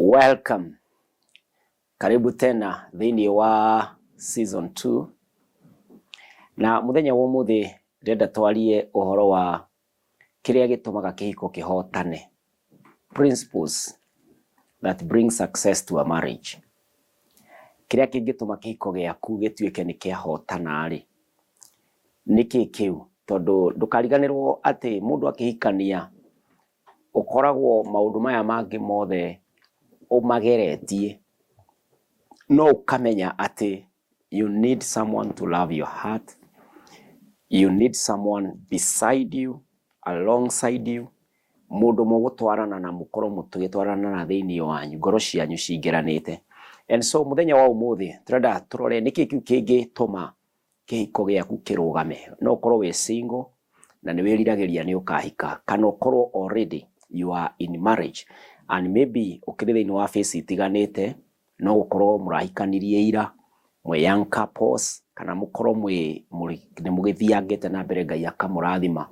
Welcome. Karibu tena thĩinĩ wa season 2. Na mũthenya wa ũmũthĩ ndĩrenda twarie ũhoro wa kĩrĩa gĩtũmaga kĩhiko kĩhotane. Principles that bring success to a marriage. Kĩrĩa kĩngĩtũma kĩhiko gĩaku gĩtuĩke nĩ kĩahotana rĩ, nĩkĩ kĩu? Tondũ ndũkariganĩrwo atĩ mũndũ akĩhikania ũkoragwo maũndũ maya mangĩ mothe ũmageretie, no ũkamenya atĩ you need someone to love your heart, you need someone beside you, alongside you, mũndũ mũgũtwarana na mũkorwo mũtũgĩtwarana na thĩinĩ wanyu, ngoro cianyu cingĩranĩte. And so mũthenya wa ũmũthĩ tũrenda tũrore nĩkĩ kĩu kĩngĩtũma kĩhiko gĩaku kĩrũgame. No ũkorwo wĩ single na nĩ wĩriragĩria nĩ ũkahika, kana ũkorwo already you are in marriage and maybe ũkĩrĩ thĩinĩ wa phase itiganĩte, no gũkorwo mũrahikanirie ira mwĩ young couples, kana mũkorwo mwĩ nĩ mũgĩthiangĩte na mbere Ngai akamũrathima.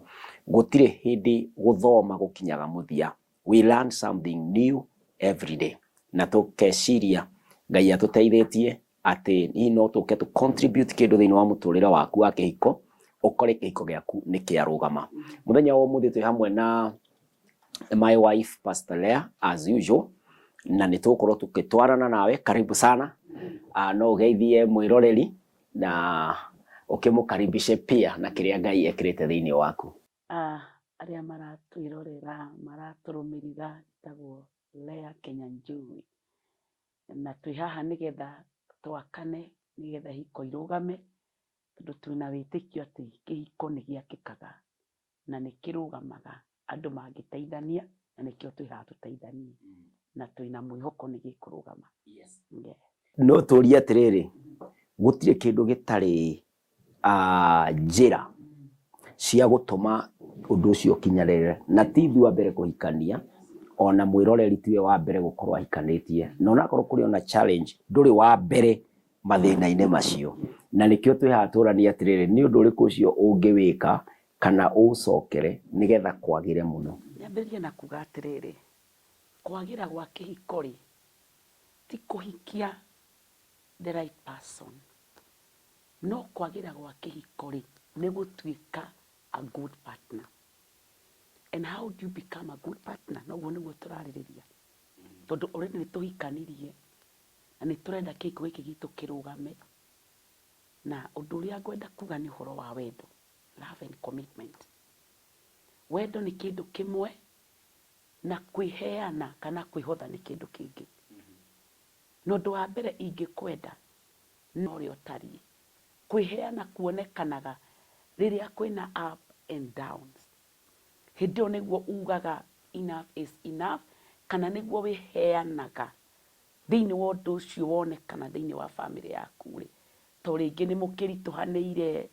Gũtirĩ hĩndĩ gũthoma gũkinyaga mũthia. We learn something new every day. Na tũkeciria Ngai atũteithĩtie atĩ hihi no tũke tũ contribute kĩndũ thĩinĩ wa mũtũrĩre waku wa kĩhiko, ũkore kĩhiko gĩaku nĩ kĩarũgama. Mũthenya wa ũmũthĩ twĩ hamwe na my wife, Pastor Leah, as usual, na nĩ tũgũkorwo tũgĩtwarana nawe. Karibu sana. No ũgeithie mwĩroreri na ũkĩmũkaribishe pia na kĩrĩa Ngai ekĩrĩte thĩinĩ waku. Arĩa maratwĩrorera, maratũrũmĩrĩra, njĩtagwo Leah Kinyanjui, na twĩ haha nĩgetha twakane, nĩgetha ihiko irũgame, tondũ twĩna wĩtĩkio atĩ kĩhiko nĩ gĩakĩkaga na nĩ kĩrũgamaga andũ mangĩteithania, na nĩkĩo twĩ haha tũteithanie, na twĩna mwĩhoko nĩ gĩkũrũgama. Yeah. No tũrie atĩrĩrĩ, gũtirĩ kĩndũ gĩtarĩ njĩra cia gũtũma ũndũ ũcio ũkinyanĩre, na ti ithuĩ wa mbere kũhikania, ona mwĩroreri tiwe wa mbere gũkorwo ahikanĩtie, na onakorwo kũrĩ ona challenge, ndũrĩ wa mbere mathĩna-inĩ macio. Na nĩkĩo twĩ haha tũranie atĩrĩrĩ, nĩ ũndũ ũrĩkũ ũcio ũngĩwĩka kana ũcokere nĩgetha kwagĩre mũno. Nyambĩrĩrie na kuga atĩrĩrĩ, kwagĩra gwa kĩhiko rĩ, ti kũhikia the right person, no kwagĩra gwa kĩhiko rĩ, nĩ gũtuĩka a good partner. And how do you become a good partner? Noguo nĩguo tũrarĩrĩria, tondũ already nĩ tũhikanirie na nĩ tũrenda kĩhiko gĩkĩ gitũ kĩrũgame. Na ũndũ ũrĩa ngwenda kuga nĩ ũhoro wa wendo, love and commitment. Wendo nĩ kĩndũ kĩmwe na kwĩheana kana kwĩhotha nĩ kĩndũ kĩngĩ. Na ũndũ wa mbere ingĩkwenda na ũrĩa ũtariĩ, kwĩheana kuonekanaga rĩrĩa kwĩna up and downs. Hĩndĩ ĩyo nĩguo ugaga enough is enough, kana nĩguo wĩheanaga thĩinĩ wa ũndũ ũcio wonekana thĩinĩ wa bamĩrĩ yaku rĩ, to rĩngĩ nĩ mũkĩritũhanĩire,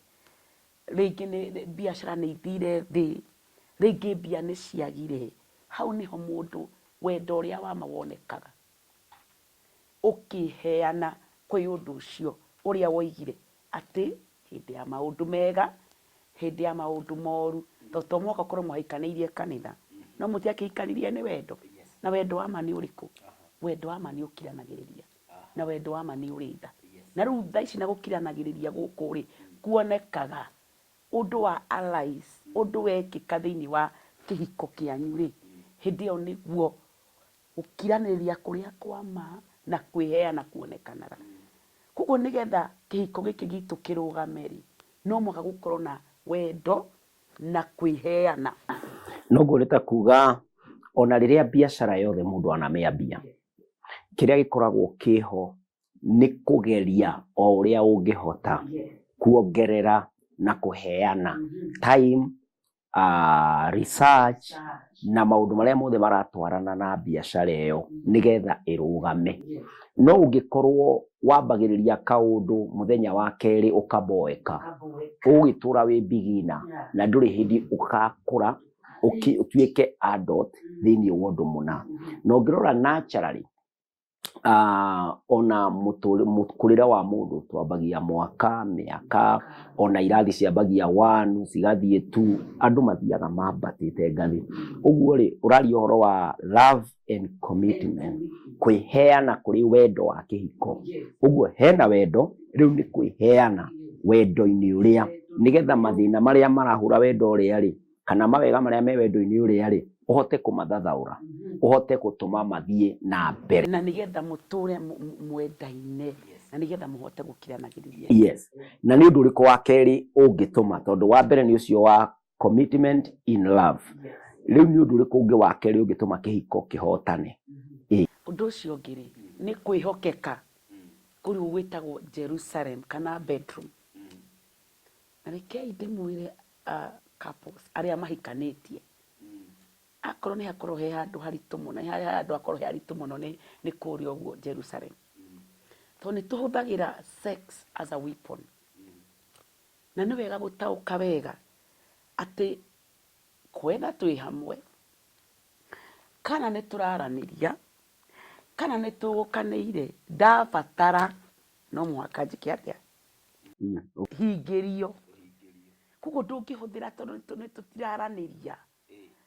rĩngĩ nĩ biacara nĩ ithire thĩ, rĩngĩ mbia nĩ ciagire. Hau nĩho mũndũ wendo ũrĩa wa ma wonekaga, ũkĩheana kwĩ ũndũ ũcio ũrĩa woigire atĩ hĩndĩ ya maũndũ mega, hĩndĩ ya maũndũ moru, to to mũhaka ũkorwo mũhaikanĩirie kanitha, no mũtiakĩhikanirie nĩ wendo. Na wendo wa ma nĩ ũrĩkũ? Wendo wa ma nĩ ũkiranagĩrĩria, na wendo wa ma nĩ ũrĩ tha. Na rĩu thaa ici na gũkiranagĩrĩria gũkũ rĩ, kuonekaga ũndũ wa arise, ũndũ wekĩka thĩinĩ wa kĩhiko kĩanyu rĩ, hĩndĩ ĩyo nĩguo gũkiranĩrĩria kũrĩa kwa ma na kwĩheana kuonekanaga. Koguo nĩgetha kĩhiko gĩkĩ gitũ kĩrũgame rĩ, no mũhaka gũkorwo na wendo na kwĩheana. Noguo nĩ ta kuga ona rĩrĩa biacara yothe mũndũ anamĩambia, kĩrĩa gĩkoragwo kĩho nĩ kũgeria o ũrĩa ũngĩhota kuongerera na kũheana time, research na maũndũ marĩa mothe maratwarana na biacara ĩyo nĩgetha ĩrũgame. No ũngĩkorwo wambagĩrĩria kaũndũ mũthenya wa kerĩ ũkaboeka, ũgũgĩtũra wĩ beginner na ndũrĩ hĩndĩ ũgakũra ũtuĩke adult thĩinĩ wa ũndũ mũna. Na ũngĩrora naturally, Ona mũkũrĩre wa mũndũ twambagia mwaka, mĩaka, ona irathi ciambagia one cigathiĩ two, andũ mathiaga mambatĩte ngathĩ. Ũguo rĩ, ũraria ũhoro wa love and commitment, kwĩheana kũrĩ wendo wa kĩhiko. Ũguo hena wendo, rĩu nĩ kwĩheana wendo-inĩ ũrĩa, nĩgetha mathĩna marĩa marahũra wendo ũrĩa rĩ, kana mawega marĩa me wendo-inĩ ũrĩa rĩ, ũhote kũmathathaũra, ũhote gũtũma mathiĩ na mbere. Na nĩgetha mũtũre mwendaine, na nĩgetha mũhote gũkiranagĩrĩria. Yes. Na nĩ ũndũ ũrĩkũ wa kerĩ ũngĩtũma, tondũ wa mbere nĩ ũcio wa commitment in love. Rĩu nĩ ũndũ ũrĩkũ ũngĩ wa kerĩ ũngĩtũma kĩhiko kĩhotane? Ũndũ ũcio ũngĩ rĩ, nĩ kwĩhokeka kũrĩa gwĩtagwo Jerusalem kana bedroom. Na rekei ndĩmwĩre couples arĩa mahikanĩtie, akorwo nĩ hakorwo he handũ haritũ mũno, nĩ harĩ handũ hakorwo he haritũ mũno nĩ kũrĩa ũguo Jerusalem. Tondũ nĩ tũhũthagĩra sex as a weapon. Na nĩ wega gũtaũka wega atĩ kwetha twĩ hamwe, kana nĩ tũraranĩria, kana nĩ tũgũkanĩire, ndabatara no mũhaka njĩke atĩa? Hingĩrio. Koguo ndũngĩhũthĩra tondũ nĩ tũtiraranĩria.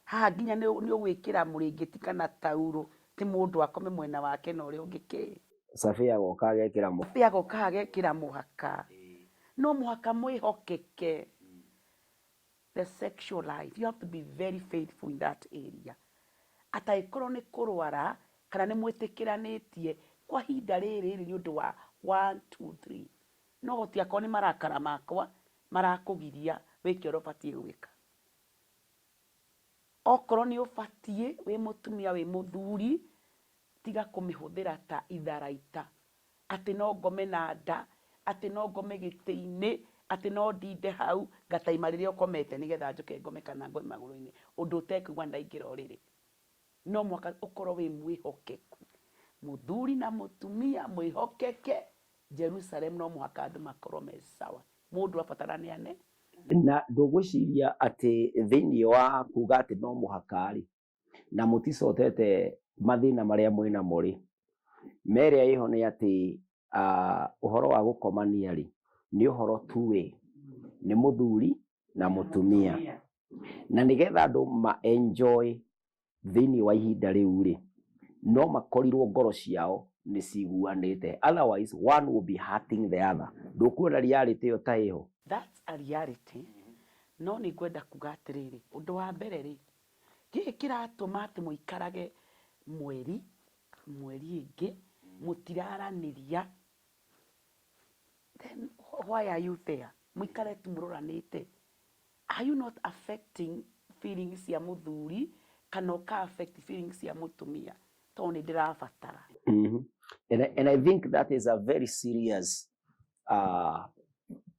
Haha nginya nĩ ũgwĩkĩra mũrĩngĩti kana tauro, ti mũndũ akome mwena wake na ũrĩa ũngĩ kĩ. Cabi agoka agekĩra mũhaka. Cabi agoka agekĩra mũhaka. No mũhaka mwĩhokeke. The sexual life, you have to be very faithful in that area. Atangĩkorwo nĩ kũrwara kana nĩ mwĩtĩkĩranĩtie kwa ihinda rĩrĩ nĩ ũndũ wa 1 2 3. No gũtiakorwo nĩ marakara makwa marakũgiria wĩke ũrĩa ũbatiĩ gwĩka. Okorwo nĩ ũbatiĩ wĩ mũtumia wĩ mũthuri, tiga kũmĩhũthĩra ta itharaita. Atĩ no ngome na nda, atĩ no ngome gĩtĩ-inĩ, atĩ no ndinde hau ngataima rĩrĩa ũkomete nĩgetha njũke ngome kana ngome magũrũ-inĩ, ũndũ ũtekũigua ndaingĩra ũrĩrĩ. No mũhaka ũkorwo wĩ mwĩhokeku. Mũthuri na mũtumia mwĩhokeke, Jerusalem no mũhaka andũ makorwo me sawa. Mũndũ abatara nĩane. Na ndũgwĩciria atĩ thĩinĩ wa kuga atĩ no mũhaka rĩ, na mũticotete mathĩna marĩa mwĩnamo rĩ, merĩa ĩho nĩ atĩ ũhoro wa gũkomania rĩ, nĩ ũhoro two way, nĩ mũthuri na mũtumia. Na nĩgetha andũ ma enjoy thĩinĩ wa ihinda rĩu rĩ, no makorirwo ngoro ciao nĩ ciguanĩte, otherwise one will be hurting the other. Ndũkuona reality ĩyo ta ĩho? That's a reality. No nĩ ngwenda kuga atĩrĩrĩ, ũndũ wa mbere rĩ, gĩkĩ kĩratũma atĩ mũikarage mweri, mweri ĩngĩ, mũtiraranĩria, then why are you there? Mũikare tu mũroranĩte. Are you not affecting feelings cia mũthuri kana ũka affect feelings cia mũtumia? Tondũ nĩ ndĩrabatara. And I think that is a very serious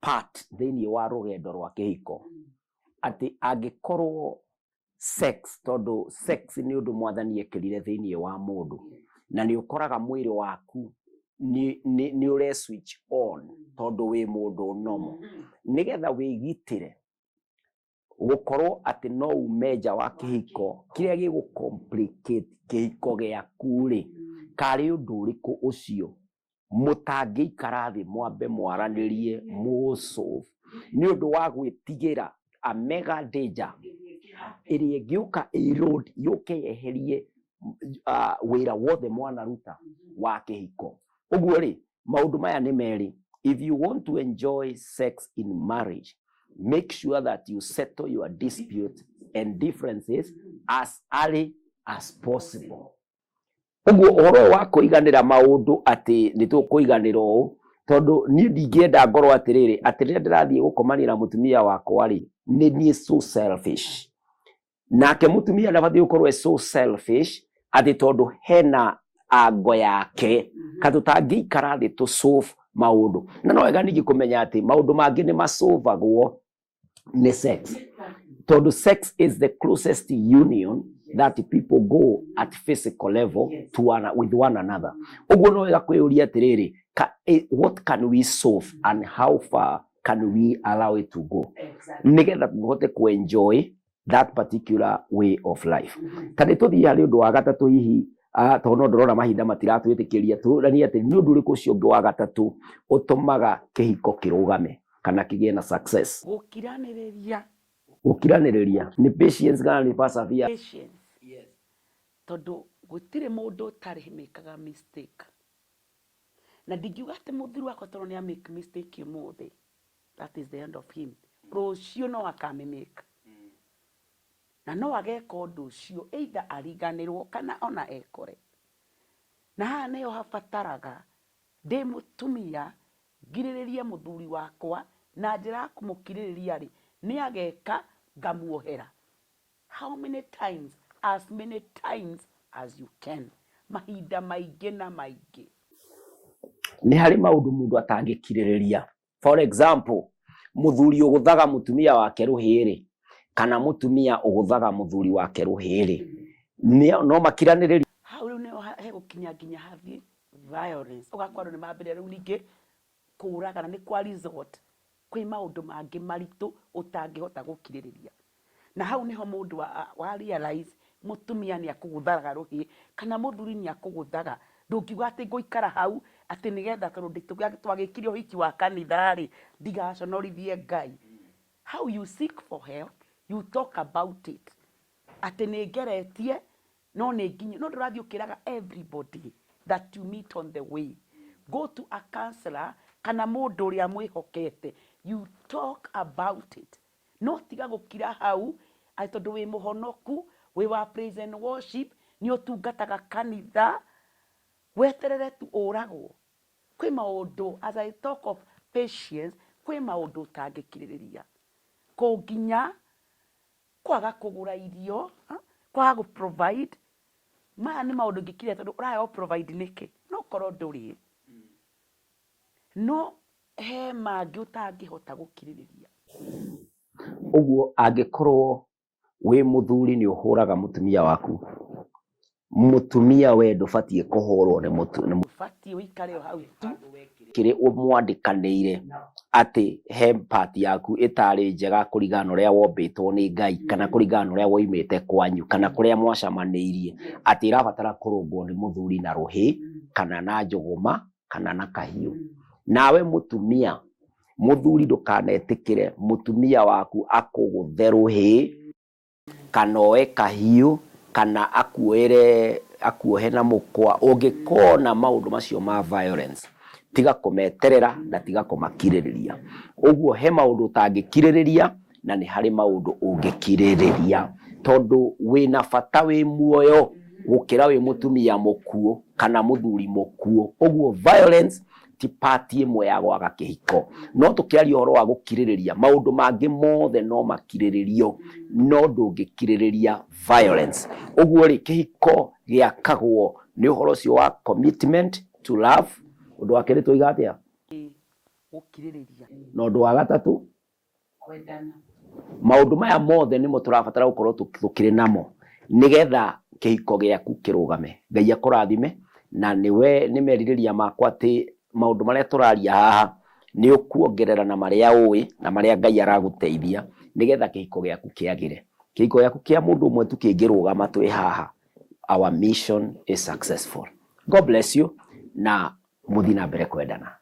part thĩinĩ wa rũgendo rwa kĩhiko. Atĩ angĩkorwo sex, tondũ sex nĩ ũndũ mwathani ekĩrire thĩinĩ wa mũndũ, na nĩ ũkoraga mwĩrĩ waku nĩ ũre switch on tondũ wĩ mũndũ normal, nĩgetha wĩgitĩre gũkorwo atĩ no ume nja wa kĩhiko kĩrĩa gĩgũ complicate kĩhiko gĩaku rĩ, karĩ ũndũ ũrĩkũ ũcio mũtangĩikara thĩ mwambe mwaranĩrie mũsolve nĩ ũndũ wa gwĩtigĩra a mega danger ĩrĩa ĩngĩũka erode yũke yeherie wĩra wothe mwanaruta wa kĩhiko. Ũguo rĩ, maũndũ maya nĩ merĩ. If you want to enjoy sex in marriage, make sure that you settle your dispute and differences as early as possible. Ũguo ũhoro ũyũ wa kũiganĩra maũndũ atĩ nĩ tũkũiganĩra ũũ, tondũ niĩ ndingĩenda ngorwo atĩrĩrĩ, atĩ rĩrĩa ndĩrathiĩ gũkomanĩra mũtumia wakwa rĩ, nĩ niĩ so selfish. Nake mũtumia ndabatiĩ gũkorwo e so selfish atĩ tondũ hena ango yake, ka tũtangĩikara thĩ tũ solve maũndũ. Na no wega ningĩ kũmenya atĩ maũndũ mangĩ nĩ masolvagwo nĩ sex. Tondũ sex is the closest union that people go at physical level to one, with one another. Ũguo no wega kwĩyũria atĩrĩrĩ, what can we solve and how far can we allow it to go? Nĩgetha mũhote ku-enjoy that particular way of life. Ta nĩ tũthiĩ harĩ ũndũ wa gatatũ hihi, Tondũ no ndĩrona mahinda matiratwĩtĩkĩria tũranie atĩ nĩ ũndũ ũrĩkũ ũcio ũngĩ wa gatatũ ũtũmaga kĩhiko kĩrũgame kana kĩgĩe na success. Gũkiranĩrĩria. Gũkiranĩrĩria nĩ patience kana nĩ persevere? Patience. Tondũ gũtirĩ mũndũ ũtarĩ mekaga mistake. Na ndingiuga atĩ mũthuri wakwa tondũ nĩ a make mistake ũmũthĩ, that is the end of him. Rũciũ no akamĩ make. Na no ageka ũndũ ũcio either ariganĩrwo kana ona ekore. Na haha nĩho habataraga ndĩ mũtumia ngirĩrĩrie mũthuri wakwa, na njĩra ya kũmũkirĩrĩria rĩ, nĩ ageka ngamuohera. How many times? As many times as you can. Mahinda maingĩ na maingĩ. Nĩ harĩ maũndũ mũndũ atangĩkirĩrĩria. For example, mũthuri ũgũthaga mũtumia wake rũhĩ-rĩ, kana mũtumia ũgũthaga mũthuri wake rũhĩ-rĩ, no makiranĩrĩrie. Hau rĩu nĩho hegũkinya nginya hathiĩ violence. Ũgakora andũ nĩ mambĩrĩria rĩu ningĩ kũragana, nĩ kwa resort kwĩ maũndũ mangĩ maritũ ũtangĩhota gũkirĩrĩria. Na hau nĩho mũndũ wa realize mũtumia nĩ akũgũthaga rũhĩ kana mũthuri nĩ akũgũthaga. Ndũngiuga atĩ ngũikara hau atĩ nĩgetha tondũ twagĩkire ũhiki wa kanitha rĩ, ndigaconorithie Ngai. How you seek for help, you talk about it. Atĩ nĩ ngeretie no nĩ nginye, no ndũrathiĩ ũkĩraga everybody that you meet on the way. Go to a counselor kana mũndũ ũrĩa mwĩhokete. You talk about it. No tiga gũkira hau atĩ tondũ wĩ mũhonoku, wĩ wa praise and worship, nĩ ũtungataga kanitha, weterere tu ũragwo. Kwĩ maũndũ, as I talk of patience, kwĩ maũndũ ũtangĩkirĩrĩria. Kũnginya, kwaga kũgũra irio, kwaga gũ provide, maya nĩ maũndũ ingĩkirĩrĩria tondũ ũraga gũ provide nĩkĩ? No ũkorwo ndũrĩ. No he mangĩ ũtangĩhota gũkirĩrĩria. Ũguo angĩkorwo wĩ mũthuri nĩ ũhũraga mũtumia waku, mũtumia we ndũbatiĩ kũhũrwo nĩ Ũbatiĩ ũikare o hau tu. Kĩrĩ ũmwandĩkanĩire atĩ he part yaku ĩtarĩ njega kũringana na ũrĩa wombĩtwo nĩ Ngai kana kũringana na ũrĩa woimĩte kwanyu kana kũrĩa mwacemanĩirie, atĩ ĩrabatara kũrũngwo nĩ mũthuri na rũhĩ kana na njũgũma kana na kahiũ. Nawe mũtumia, mũthuri ndũkanetĩkĩre mũtumia waku akũgũthe rũhĩ kana oe kahiũ kana akuoere akuohe na mũkwa. Ũngĩkona maũndũ macio ma violence, tiga kũmeterera na tiga kũmakirĩrĩria. Ũguo he maũndũ ũtangĩkirĩrĩria na nĩ harĩ maũndũ ũngĩkirĩrĩria, tondũ wĩna bata wĩ muoyo gũkĩra wĩ mũtumia mũkuũ kana mũthuri mũkuũ. Ũguo violence ti part ĩmwe ya gwaga kĩhiko. No tũkĩaria ũhoro wa gũkirĩrĩria, maũndũ mangĩ mothe no makirĩrĩrio, no ndũngĩkirĩrĩria violence. Ũguo rĩ, kĩhiko gĩakagwo nĩ ũhoro ũcio wa commitment to love. Ũndũ wa kerĩ twoiga atĩa? Gũkirĩrĩria. Na ũndũ wa gatatũ? Kwendana. Maũndũ maya mothe nĩmo tũrabatara gũkorwo tũkĩrĩ namo nĩgetha kĩhiko gĩaku kĩrũgame. Ngai akũrathime, na nĩwe nĩ merirĩria makwa atĩ maũndũ marĩa tũraria haha nĩ ũkuongerera na marĩa ũĩ na marĩa Ngai aragũteithia nĩgetha kĩhiko gĩaku kĩagĩre. Kĩhiko gĩaku kĩa mũndũ ũmwe tu kĩngĩrũgama twĩ haha, our mission is successful. God bless you na mũthiĩ na mbere kwendana.